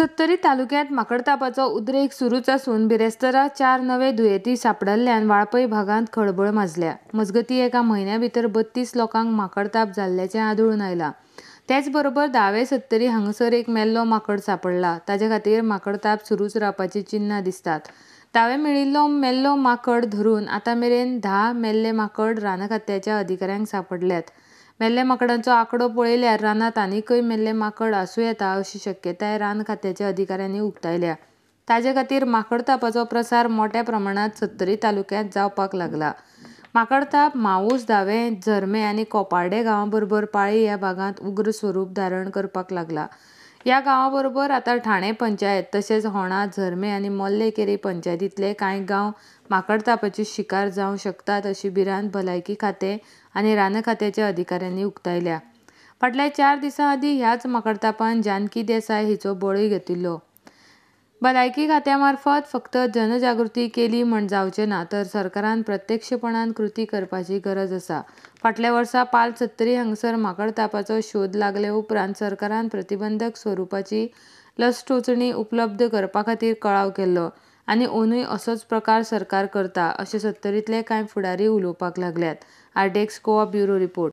सत्तरी तालुक्यांत माकडतापाचो उद्रेक सुरूच आसून बिरेस्तारा 4 नवे दुयेंती सांपडल्ल्यान वाळपय भागांत खळबळ माजल्या. मजगतीं, एका म्हयन्या भितर 32 लोकांक माकडताप जाल्ल्याचें आढळून आयलां. तेच बरोबर दावे सत्तरी हांगासर एक मेल्लो माकड सांपडला. ताचे खातीर माकडताप सुरूच रावपाचीं चिन्नां दिसतात. दावे मेळिल्लो मेल्लो माकड धरून आतां मेरेन 10 मेल्ले माकड रान खात्याच्या अधिकाऱ्यांक सांपडल्यात. मेल्ले माकडांचो आंकडो पळयल्यार रानांत आनीकय मेल्ले माकड आसूं येता अशी शक्यताय रान खात्याच्या अधिकाऱ्यांनी उक्तायल्या. ताचे खातीर माकडतापाचो प्रसार मोट्या प्रमाणांत सत्तरी तालुक्यांत जावपाक लागला. माकडताप म्हावूस, दावे, झरमे आनी कोपार्डे गांवां बरोबर पाळी ह्या भागांत उग्र स्वरूप धारण करपाक लागला. ह्या गांवां बरोबर आतां ठाणे पंचायत तशेंच होणा, झरमे आनी मोल्ले केरी पंचायतींतले कांय गांव माकडतापाची शिकार जावं शकतात अशी भिरांत भलायकी खातें आनी रान खात्याच्या अधिकाऱ्यांनी उक्तायल्या. फाटल्या 4 दिसां आदीं ह्याच माकडतापान जानकी देसाय हिचो बळी घेतिल्लो. भलायकी खात्या मार्फत फक्त जनजागृती केली म्हण जावचें ना, तर सरकारान प्रत्यक्षपणान कृती करपाची गरज आसा. फाटल्या वर्सा पाल सत्तरी हांगासर माकडतापाचो शोध लागले उपरांत सरकारान प्रतिबंधक स्वरुपाची लस टोचणी उपलब्ध करपा खातीर कळाव केल्लो आनी अंदूय असोच प्रकार सरकार करता अशें सत्तरींतले कांय फुडारी उलोवपाक लागल्यात. RTX Goa bureau report.